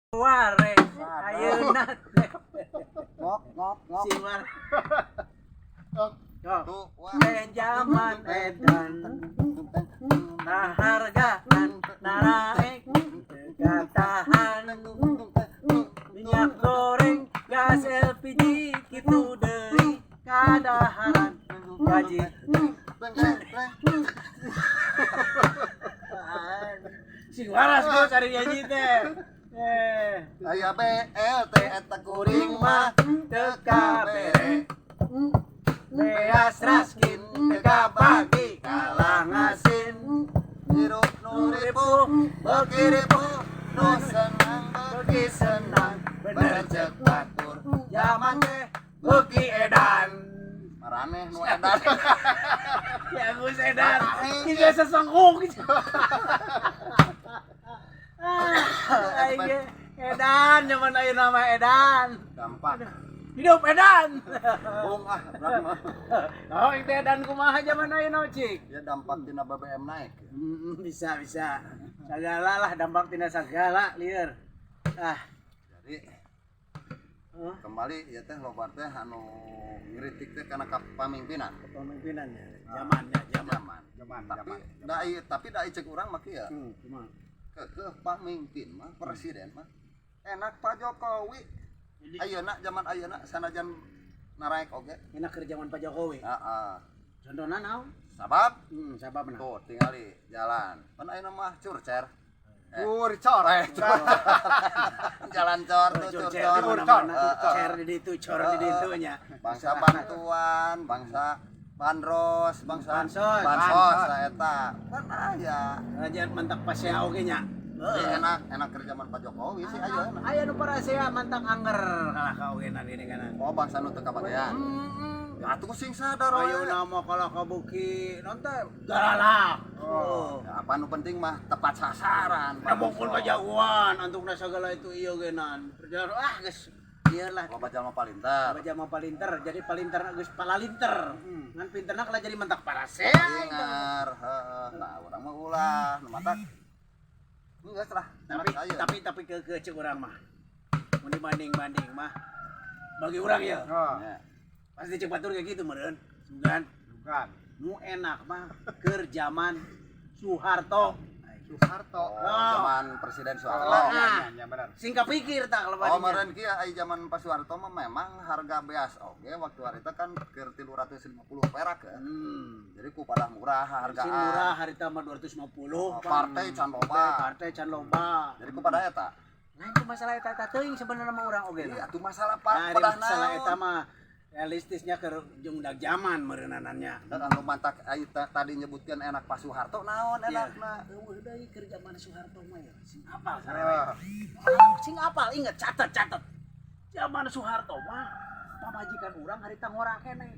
Ware ayeuna teh. Ngok ngok ngok. Sing war. Yo. Tuh, wah. Teh zaman edan. Nah, hargaan naraek teu tahan, minyak goreng, gas LPG, kitu deui kadaharan gaji. Teng, teng, teng. Sing waras gua cari nyanyi teh eh. Aya BLT eta kuring mah teu kabere, beas raskin teu kabagi kalah ngasin. Hirup nu ripuh beuki ripuh, nu senang beuki senang, bener cek batur zaman teh beuki edan. Maraneh nu edan. Ya geus edan tiga sesengkung. Ah, aing ge edan zaman ayeuna mah edan. Dampak. Hidup edan. Bung ah, urang mah. Oh, itu edan kumaha zaman ayeuna, cik? Ya, dampak tina BBM naik. Bisa bisa segala lah, dampak tina segala lieur ah. Jadi Huh? Kembali ya teh, loba teh anu ngritik teh karena kepemimpinan. Kepemimpinannya, zamannya, zaman. Zaman. Zaman. Tapi Zaman. dai, tapi dai cek urang mah kieu. Kumaha? Ke pamimpin mah, presiden mah enak Pak Jokowi. Ayeuna, zaman ayeuna, sanajan naraek oge. Enak keur zaman Pak Jokowi. Heeh. Contohna naon? Sabab Sababna? Tuh tingali jalan pan ayeuna mah curcer. Eh. Curcor. Eh, jalan cor tuh. Curcer Curcor. di mana-mana. Heeh. Cer di ditu, cor di ditu nya. Bangsa bantuan, bangsa bandros, bangsa Bansos. bansos. Bansos. Lah eta kan aya. Kerajaan mantak pasea oge nya. Jadi enak enak keur zaman Pak Jokowi sih ayeuna. Aya nu parasea mantak anger kalah ka oge na gini kana. Oh, bangsa nu teu kabagean. Ya atuh sing sadar we. Ayeuna mah kalah kabuki non teh galalak. Oh. Ya, apa nu penting mah tepat sasaran. Nabokun kajagoan antukna segala itu ieu genan. Ah, geus ieu lah. Loba jalma palinter. Loba jalma palinter, jadi palinter geus palalinter. Ngan pinterna kalah jadi mentak parasea. Ingar, heeh. Nah, urang mah ulah nu matak. Geus lah, Tapi enak ayeuna. Tapi ke cek urang mah. Mun dibanding-banding mah bagi urang ya. Oh, Ya. Pasti cek batur kayak gitu meureun. Sugan. Bukan. Nu enak mah keur zaman Soeharto. Soeharto. Oh, zaman Presiden Soeharto. Oh, iya, iya, benar. Sing kapikir tak kalau Oh, meureun kieu, ai zaman Pak Soeharto mah memang harga beas oge waktu harita kan keur 350 perak ya. Jadi ku pada murah hargaan. Bensin murah harita mah 250. Oh, partai can loba. Partai can loba. Jadi ku pada eta. Nah, itu masalah eta eta teuing sebenarnya mah urang oge. Iya, atuh masalah pak Nah, di pedah masalah naon. eta mah realistisnya ke jeung udah zaman meureunannya. Dan anu mantak ai tadi nyebutkeun enak Pak Soeharto naon enakna? Eueuh deui keur zaman Soeharto mah ya. Sing apal sarewe. Sing apal, inget, catet catet. Zaman Soeharto mah pamajikan urang harita ngora keneh.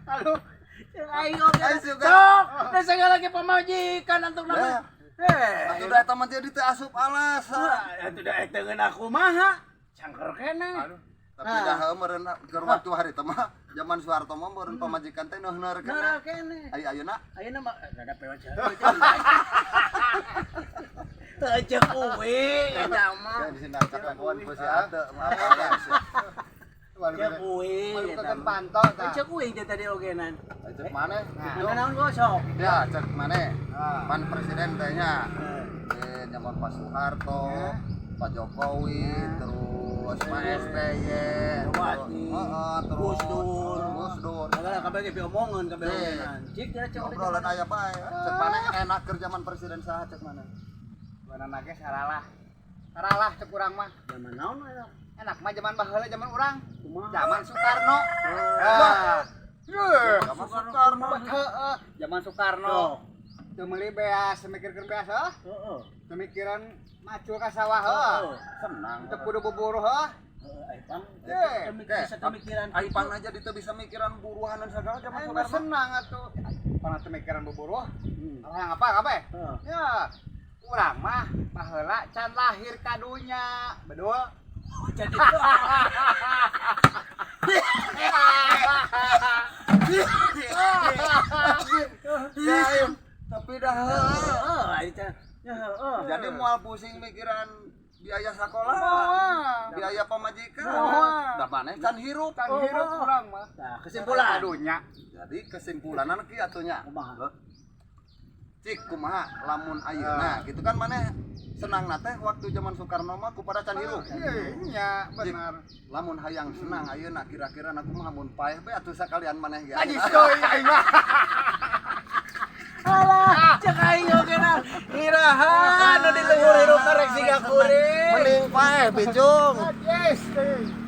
Halo. Cek aing oge. Aing suka. Sok, da segala ge pamajikan antuk Ya. nama. Eh, Atuh da eta mah jadi teu asup alasan. Atuh da eta ngeunah kumaha? Cangker keneh. Aduh. Tapi Nah. dah heuh meureun keur waktu harita mah zaman Soeharto mah meureun pamajikan teh neuhneur Ngora keneh. keneh. Ai ayeuna? Ayeuna mah ada pewat. Teu ceuk uing eta mah. Ya di sini kawan ku si Ate maaf ya. Ceuk uing Malu eta kekan mah. pantau ta. Ceuk uing teh tadi ogenan. Ai cek maneh? Mana naon gosok? Ya, cek maneh. Ah. Pan presiden teh nya. Eh, zaman Pak Soeharto, Pak Jokowi, terus Pak SBY, Megawati, heeh, terus Gus Dur. Gus Dur. Segala kabeh ge diomongan kabeh Eh. ogenan. Cik ya cek Obrolan aya bae. Cek maneh enak keur zaman presiden saha cek maneh? Mana ge saralah. Saralah cek urang mah. Zaman naon eta? Enak mah zaman baheula, zaman urang. Kumaha? Zaman Soekarno. Ah. Zaman Soekarno. Heeh, zaman Soekarno. Teu meuli beas, mikirkeun beas heuh. Heeh. Teu mikiran macul ka sawah heuh. Senang. Teu kudu buburuh heuh. Heeh, ai pang. Eh, Bisa pemikiran. Ai pang aja teu bisa mikiran buruhanan segala zaman Aing mah Soekarno. senang atuh. Pernah teu mikiran buburuh. Hmm. Apa yang apa apa? Heeh. Ya, urang mah baheula can lahir ka dunya. Bedul. Jadi Ya, ayo. Tapi dah heuh. heeh, ai teh. Ya heeh. Jadi moal pusing mikiran biaya sekolah, Moal. biaya pamajikan. Moal. Da maneh can hirup. Can hirup urang mah. Nah, kesimpulan. Kadunya. Jadi kesimpulanna kieu atuh nya. Kumaha? Cik kumaha lamun ayeuna gitu kan maneh senang teh waktu zaman Soekarno mah kupada can hirup. Iya, nya benar. Lamun hayang senang ayeuna kira-kira na kumaha mun paeh be atuh sakalian maneh ge. Najis deui aing mah. Alah, cek aing oge na. Iraha nu di luhur hirupna rek siga kuring. Mending paeh, Bicung. Najis deui.